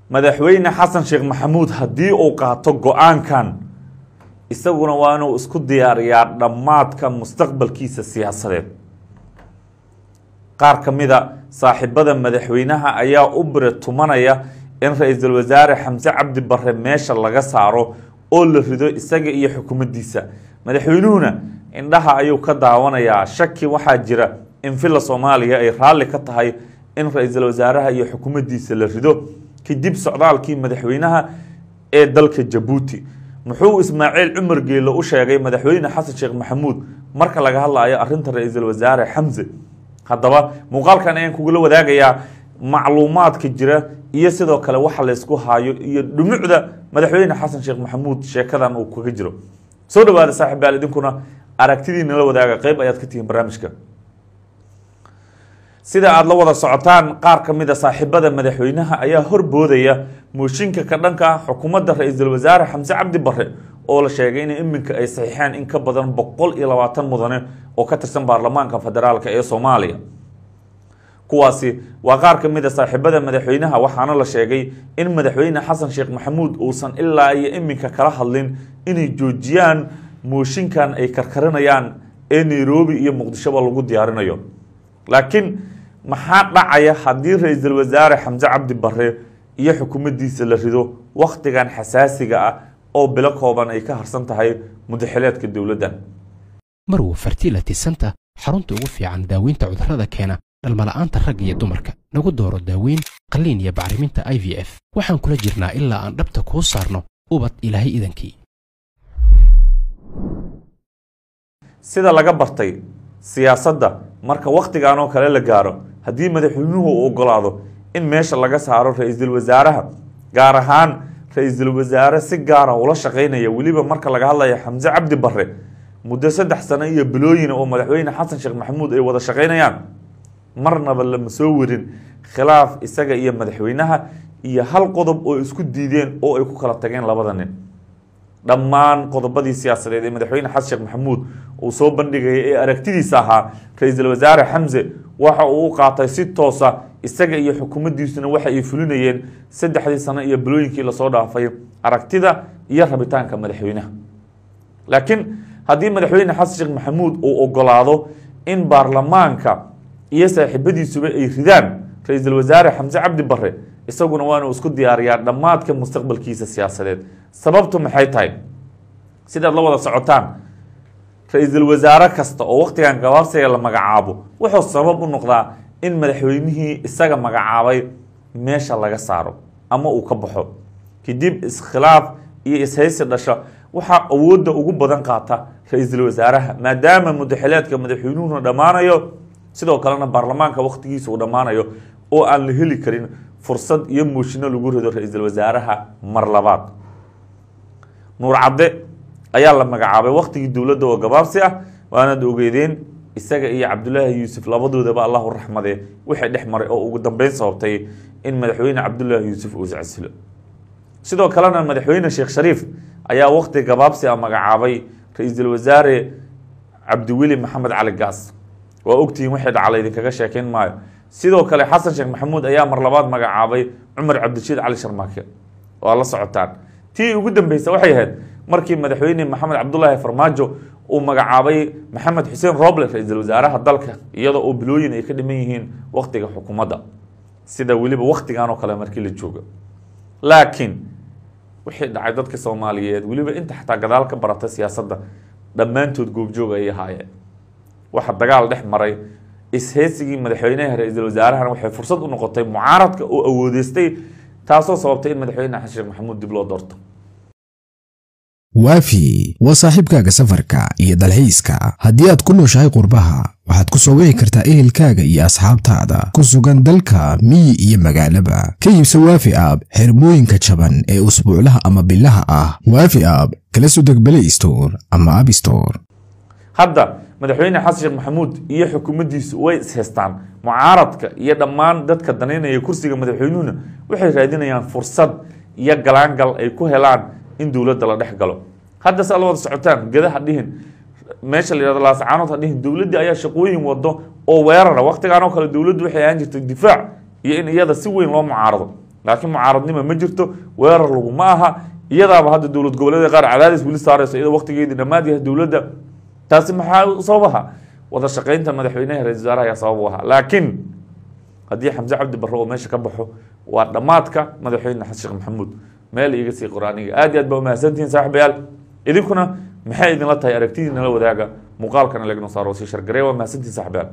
Madaxweyne Xasan Sheekh Maxamuud haddii uu qaato go-aankan, isaguna waa inuu isku diyaariyaa dhammaadka mustaqbalkiisa siyaasadeed. Qaar ka mida saaxiibada madaxweynaha ayaa u bire tumanaya in ra-iisul wasaare Xamse Cabdi Barre meesha laga saaro oo la rido isaga iyo xukuumaddiisa. Madaxweynuhuna indhaha ayuu ka daawanayaa. Shaki waxaa jira in Villa Soomaaliya ay raalli ka tahay in ra-iisul wasaaraha iyo xukuumaddiisa la rido kadib socdaalkii madaxweynaha ee dalka Jabuuti. Muxuu Ismaaciil Cumar Geelo u sheegay madaxweyne Xasan Sheekh Maxamuud marka laga hadlayo arrinta ra-iisul wasaare Xamse? Haddaba muuqaalkan ayaan kugula wadaagayaa macluumaadka jira iyo sidoo kale waxa laysku haayo iyo dhumucda madaxweyne Xasan Sheekh Maxamuud sheekadan uu kaga jiro. Soo dhawaada saaxiib baal, idinkuna aragtidiina la wadaaga, qeyb ayaad ka tihiin barnaamijka. Sida aada la wada socotaan, qaar ka mid a saaxiibada madaxweynaha ayaa horboodaya mooshinka ka dhanka ah xukuumadda ra-iisul wasaare Xamse Cabdi Barre, oo la sheegay in iminka ay saxiixeen in ka badan 120 mudane oo ka tirsan baarlamaanka federaalka ee Soomaaliya. Kuwaasi waa qaar ka mid a saaxiibada madaxweynaha, waxaana la sheegay in madaxweyne Xasan Sheekh Maxamuud uusan ilaa iyo iminka kala hadlin inay joojiyaan mooshinkan ay karkarinayaan ee Nairobi iyo Muqdishoba lagu diyaarinayo. Laakiin maxaa dhacaya haddii ra-iisul wasaare Xamse Cabdi Barre iyo xukuumaddiisa la rido wakhtigan xasaasiga ah oo bilo kooban ay ka harsan tahay mudaxileedka dowladdan? Marwo Fertility Center, xarunta ugu fiican daaweynta cudurrada keena dhalmala'aanta ragga iyo dumarka. Nagu dooro daaweyn, qalliin iyo bacriminta IVF. Waxaan kula jirnaa ilaa aan dhabta kuu saarno ubad Ilaahay idankii. Sida laga bartay siyaasadda, marka wakhtigan oo kale la gaaro, haddii madaxweynuhu uu ogolaado in meesha laga saaro ra-iisul wasaaraha, gaar ahaan ra-iisul wasaare si gaara ula shaqeynaya, weliba marka laga hadlayo Xamse Cabdi Barre, muddo 3 sano iyo bilooyin oo madaxweyne Xasan Sheekh Maxamuud ay wada shaqeynayaan, marnaba lama soo werin khilaaf isaga iyo madaxweynaha iyo hal qodob oo isku diideen oo ay ku kala tageen labada nin. Dhammaan qodobadii siyaasadeed ee madaxweyne Xasan Sheekh Maxamuud uu soo bandhigayay ee aragtidiisa ahaa, ra-iisul wasaare Xamse waxa uu u qaatay si toosa, isaga iyo xukuumaddiisuna waxa ay fulinayeen 3dii sano iyo bilooyinkii lasoo dhaafay aragtida iyo rabitaanka madaxweynaha. Laakiin haddii madaxweyne Xasan Sheekh Maxamuud uu ogolaado in baarlamaanka iyo saaxiibadiisuba ay ridaan ra-iisul wasaare Xamse Cabdi Barre, isaguna waa inuu isku diyaariyaa dhammaadka mustaqbalkiisa siyaasadeed. Sababtu maxay tahay? Sidaad la wada socotaan, ra-iisul wasaare kasta oo wakhtigan gabaabsiga la magacaabo wuxuu sabab u noqdaa in madaxweynihii isaga magacaabay meesha laga saaro ama uu ka baxo. Kadib iskhilaaf iyo ishaysi dhasha, waxaa awoodda ugu badan qaata ra-iisul wasaaraha, maadaama mudaxileedka madaxweynuhuna dhammaanayo, sidoo kalena baarlamaanka wakhtigiisa uu dhammaanayo oo aan la heli karin fursad iyo mooshinno lagu rido ra-iisul wasaaraha mar labaad. Nuur Cadde ayaa la magacaabay wakhtigii dowladda oo gabaabsi ah, waanaad ogeydeen isaga iyo Cabdulaahi Yuusuf labadoodaba, Allahu raxmade, wixii dhex maray oo ugu dambeyn sababtay in madaxweyne Cabdulaahi Yuusuf uu iscasilo. Sidoo kalena madaxweyne Sheekh Shariif ayaa wakhti gabaabsi ah magacaabay ra-iisul wasaare Cabdiweli Maxamed Cali Gaas. Waa ogtihiin wixii dhacla, idinkaga sheekeyn maayo. Sidoo kale Xasan Sheekh Maxamuud ayaa mar labaad magacaabay Cumar Cabdirashiid Cali Sharmaake, waa la socotaan. Tii ugu dambeysa waxay ahayd markii madaxweyne Maxamed Cabdulaahi Farmaajo uu magacaabay Maxamed Xuseen Roble ra-iisul wasaaraha dalka, iyadoo oo bilooyin ay ka dhiman yihiin wakhtiga xukuumadda, sida weliba wakhtigan oo kale markii la joogo. Laakiin wixii dhacay dadka Soomaaliyeed, weliba inta xataa gadaal ka barata siyaasadda, dhammaantood goobjoog ayay ahaayeen. Waxa dagaal dhex maray isheysigii madaxweynaha ra-iisul wasaarahana waxay fursad u noqotay mucaaradka oo awoodeystay, taasoo sababtay in madaxweyne Xasan Sheekh Maxamuud dib loo doorto. Waafi waa saaxiibkaaga safarka iyo dalxiiska. Haddii aad ku nooshahay qurbaha, waxaad ku soo wici kartaa ehelkaaga iyo asxaabtaada ku sugan dalka, miyi iyo magaalaba. Ka iibso Waafi App xirmooyinka jaban ee usbuuclaha ama bilaha ah. Waafi App kala soo deg Play Store ama App Store. Hadda madaxweyne Xasan Sheekh Maxamuud iyo xukuumaddiisu way ishaystaan. Mucaaradka iyo dhammaan dadka danaynaya kursiga madaxweynuhuna waxay raadinayaan fursad iyo galaangal ay ku helaan in dowladda la dhex galo. Hadda si aad la wada socotaan, geda ha dhihin, meesha la yihahdo Laascaanood ha dhihin, dowladdii ayaa shaqooyin wado oo weerara. Waqtigan oo kale dowladdu waxay ahaan jirtay difaac iyo in iyada si weyn loo mucaarado. Laakiin mucaaradnimo ma jirto, weerar laguma aha. Iyadaaba hadda dowlad goboleeda qaar cadaadis weli saarayso, iyadoo waqtigeedii dhammaad yahay dowladda. Taasi maxaa sababaha? Wada shaqeynta madaxweynaha, ra-isul wasaaraha ayaa sabab u ahaa. Laakiin haddii Xamse Cabdi Barre oo meesha ka baxo, waa dhammaadka madaxweyne Xasan Sheekh Maxamuud. Meel iiga sii qora aniga. Aad iyo aad baa umahadsantihiin saaxiibayaal. Idinkuna maxay idinla tahay? Aragtidiina la wadaaga, muuqaalkana lagno saaro, sii shargarey. Waa mahadsantihiin saaxiibayaal.